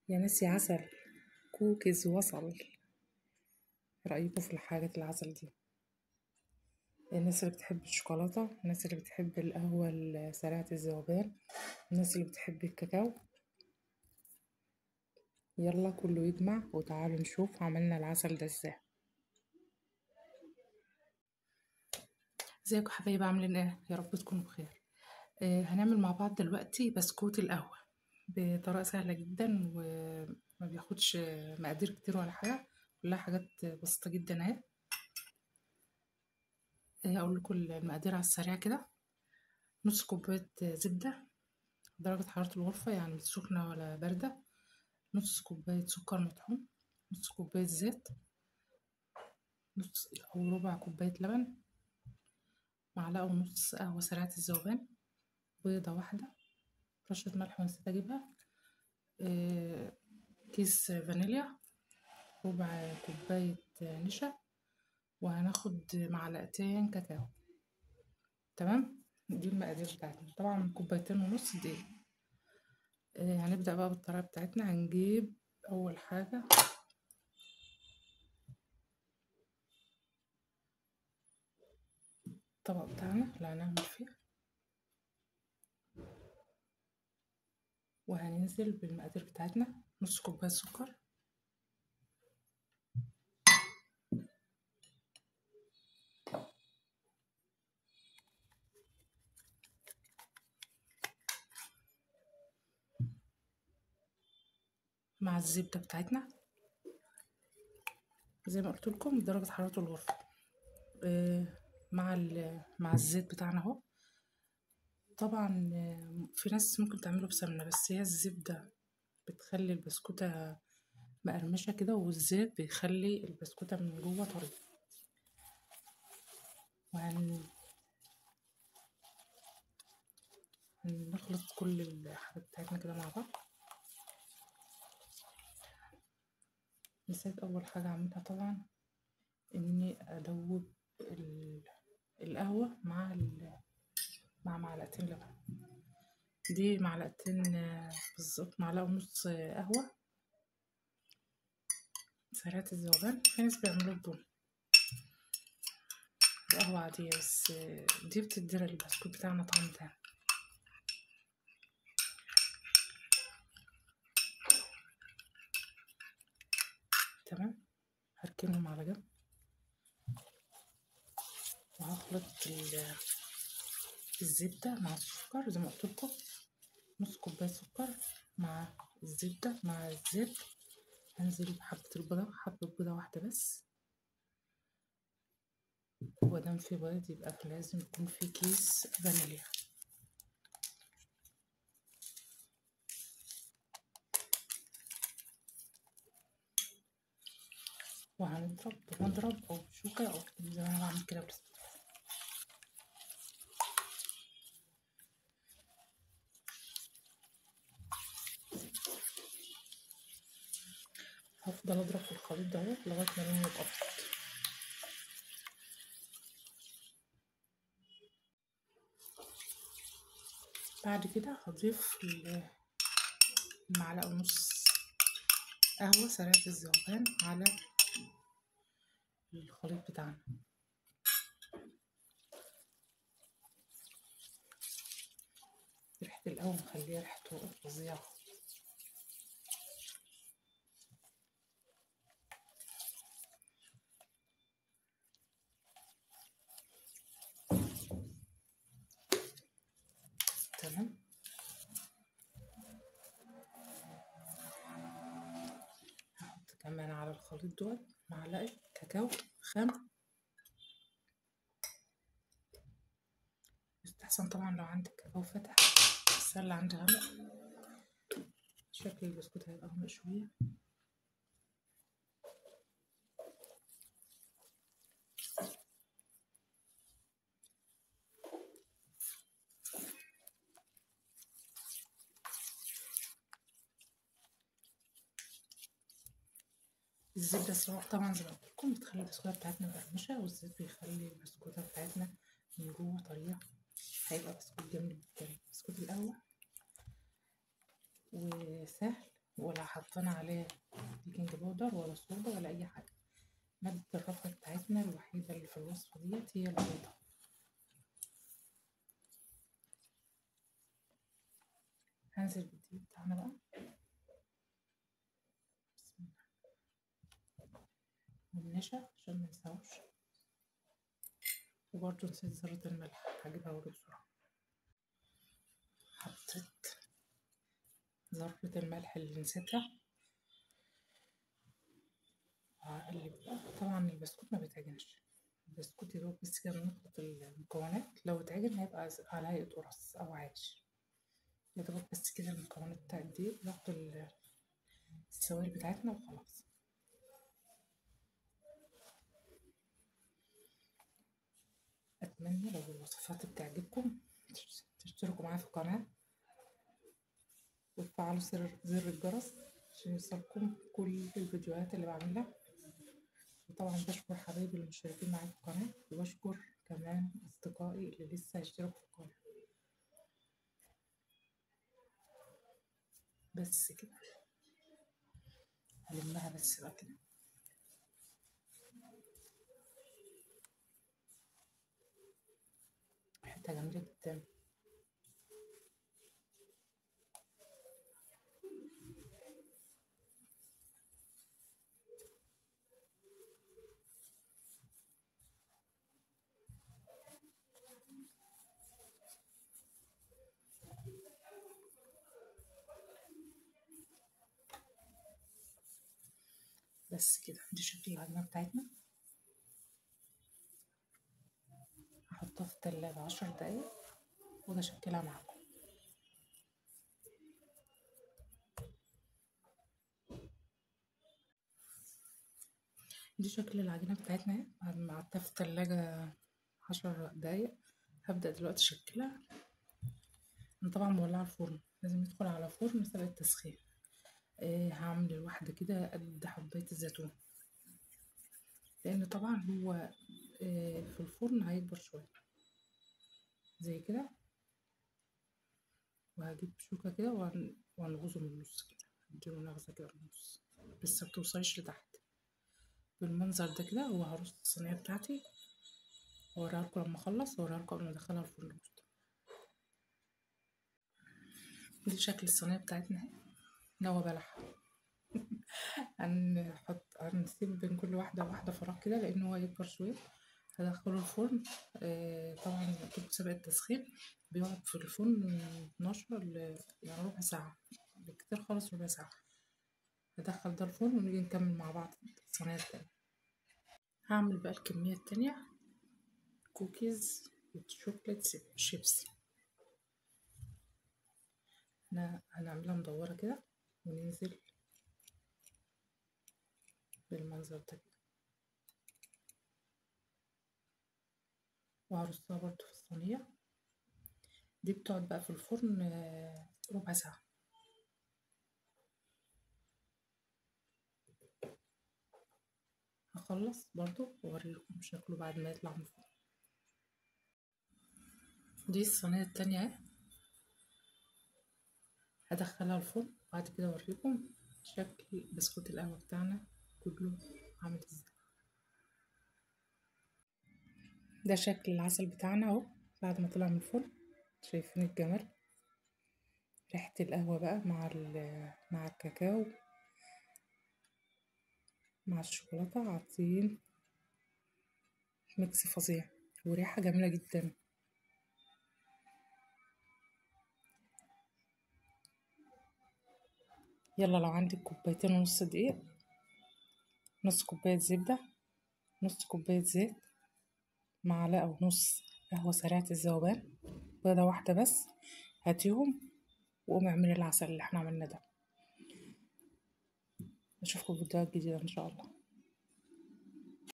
يا ناس يا عسل، كوكيز وصل. رأيكم في الحاجات العسل دي؟ الناس اللي بتحب الشوكولاتة، الناس اللي بتحب القهوة سريعة الذوبان، الناس اللي بتحب الكاكاو، يلا كله يجمع وتعالوا نشوف عملنا العسل ده ازاي. ازيكم حبايبي، عاملين ايه؟ يا رب تكونوا بخير. هنعمل مع بعض دلوقتي بسكوت القهوة بطريقة سهلة جدا وما بياخدش مقادير كتير ولا حاجة، كلها حاجات بسيطة جدا اهي. اقول لكم المقادير على السريع كده. نص كوباية زبدة درجة حرارة الغرفة، يعني مش سخنة ولا باردة، نص كوباية سكر مطحون، نص كوباية زيت، نص أو ربع كوباية لبن، معلقة ونص قهوة سريعة الذوبان، بيضة واحدة، رشة ملح ونسيت أجيبها، كيس فانيليا، ربع كوباية نشا، وهناخد معلقتين كاكاو. تمام، دي المقادير بتاعتنا. طبعا كوبايتين ونص دقيق. هنبدأ بقى بالطريقة بتاعتنا. هنجيب أول حاجة الطبق بتاعنا اللي هنعمل فيه، وهننزل بالمقادير بتاعتنا. نص كوباية سكر، مع الزبدة بتاعتنا زي ما قلت لكم درجة حرارة الغرفة، مع الزيت بتاعنا اهو. طبعا في ناس ممكن تعمله بسمنة، بس هي الزبدة بتخلي البسكوتة مقرمشة كده، والزيت بيخلي البسكوتة من جوه طرية. وهنخلط كل الحاجات بتاعتنا كده مع بعض. نسيت اول حاجة اعملها طبعا اني ادوب القهوة مع معلقتين لبن. دي معلقتين بالظبط، معلقة ونص قهوة سريعة الذوبان. في ناس بيعملوه بدون قهوة عادية، بس دي بتدي للبسكوت بتاعنا طعم تاني. تمام، هركنهم على جنب وهخلط الزبدة مع السكر زي ما قلت لكم. نص كوباية سكر مع الزبدة مع الزيت. هنزل بحبة البيضة، حبة بيضة واحدة بس، ودام في بيض يبقى لازم يكون في كيس فانيليا. وهنضرب بمضرب او بشوكة او زي ما انا بعمل كده بس. هفضل اضرب في الخليط ده لغاية ما لونه يبقى ابيض. بعد كده هضيف المعلقة ونص قهوة سريعة الذوبان على الخليط بتاعنا. ريحة القهوة مخليه ريحته فظيعة. تمام، هحط كمان على الخليط دوت معلقة كاكاو خام. يستحسن طبعا لو عندك كاكاو فاتح، بس اللي عندي غامق. شكل البسكوت هيبقى غامق شوية. الزبدة السواق طبعا زي ما قلت لكم بتخلي البسكوتة بتاعتنا مقرمشة، والزيت بيخلي البسكوتة بتاعتنا من جوه طرية. هيبقى بسكوت جميل جدا، بسكوت القهوة، وسهل. ولا حطينا عليه baking powder ولا صودا ولا اي حاجة. مادة الرفع بتاعتنا الوحيدة اللي في الوصفة ديت هي البيضة. هنزل بالدقيق بتاعنا بقى، بسم الله، والنشا عشان ما ننساهوش، وبرده نسيت ذرة الملح هجيبها اوريكم بسرعة. حطيت ذرة الملح اللي نسيتها وهقلب بقى. طبعا البسكوت ما بيتعجنش، البسكوت يدوب بس كده بنخلط المكونات، لو اتعجن هيبقى على هيئة قرص او عيش. يدوب بس كده المكونات بتاعت دي، ناخد السوائل بتاعتنا وخلاص. اتمنى لو الوصفات بتعجبكم تشتركوا معايا في القناة وتفعلوا زر الجرس عشان يوصلكم كل الفيديوهات اللي بعملها. وطبعا بشكر حبايبي اللي مشتركين معايا في القناة، وبشكر كمان اصدقائي اللي لسه هيشتركوا في القناة. بس كده هلمها بس بقى كده. ريحتها جميلة جدا. بس كده دي شكل العجينة بتاعتنا. هحطها في التلاجة 10 دقايق واشكلها معاكم. دي شكل العجينة بتاعتنا اهي بعد ما قعدتها في التلاجة 10 دقايق. هبدأ دلوقتي اشكلها. انا طبعا مولعة الفرن، لازم يدخل على فرن سابق التسخين. هعمل الواحدة كده قد حباية الزيتون، لان طبعا هو في الفرن هيكبر شوية زي كده. وهجيب شوكة كده وهنغزه من النص كده، هديله نغزة كده من النص بس ما بتوصلش لتحت بالمنظر ده كده. وهرص الصينية بتاعتي واوريها لكم لما اخلص، واوريها لكم قبل ما ادخلها الفرن برضه. دي شكل الصينية بتاعتنا اهي، نوى بلح. هنسيب بين كل واحدة وواحدة فراغ كده لان هو يكبر شوية. هدخله الفرن، طبعا طول سابق التسخين بيقعد في الفرن 12 يعني ربع ساعة بالكتير خالص، ربع ساعة. هدخل ده الفرن ونيجي نكمل مع بعض الصينية التانية. هعمل بقى الكمية التانية cookies chocolate chips. احنا هنعملها مدورة كده وننزل بالمنظر ده كده، وهرصها برضو في الصينية. دي بتقعد بقى في الفرن ربع ساعة. هخلص برضو واوريكم شكله بعد ما يطلع من الفرن. دي الصينية التانية اهي، هدخلها الفرن وبعد كده اوريكم شكل بسكوت القهوة بتاعنا كله عامل ازاي. ده شكل العسل بتاعنا اهو بعد ما طلع من الفرن. شايفين الجمال؟ ريحة القهوة بقى مع الكاكاو مع الشوكولاتة، عاطين mix فظيع وريحة جميلة جدا. يلا لو عندك 2.5 كوباية دقيق، نص كوباية زبدة، نص كوباية زيت، 1.5 معلقة قهوة سريعة الذوبان، بيضة واحدة بس، هاتيهم وقومي اعملي العسل اللي احنا عملناه ده. اشوفكم في فيديوهات جديدة ان شاء الله.